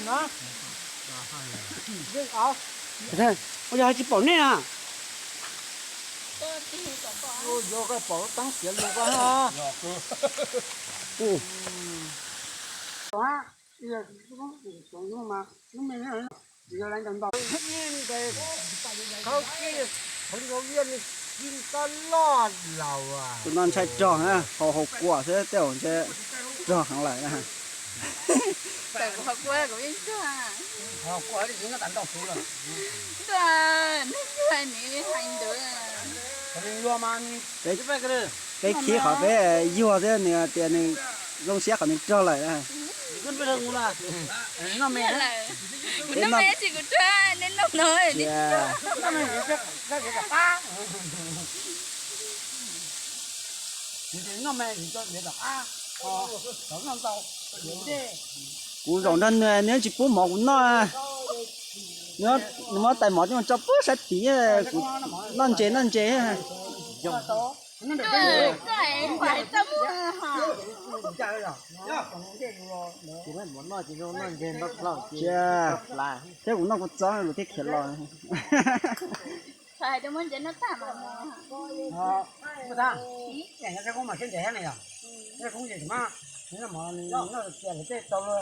Ua yog hais tsis pom nej na. Yuav koj pom teeb xiav lus koj. Khawb kib, qhov nkaus liaj nws kib koj loj laus. Tus no ntshai rog na, haus haus kua xwb tej zaum ntshe rog heev lawm na. Peb khib qhov peb yuag thiab nws tias nws zoo siab qhov nws rog lawm na. Peb noj me, kuv zaum nrog nws, nws tsis pub mov kuv noj. Nws muab tais mov coj mus tso pub sab tid, kuv noj ntses noj ntses. Thiab kuv noj kuv txob kuv thiaj khiav los.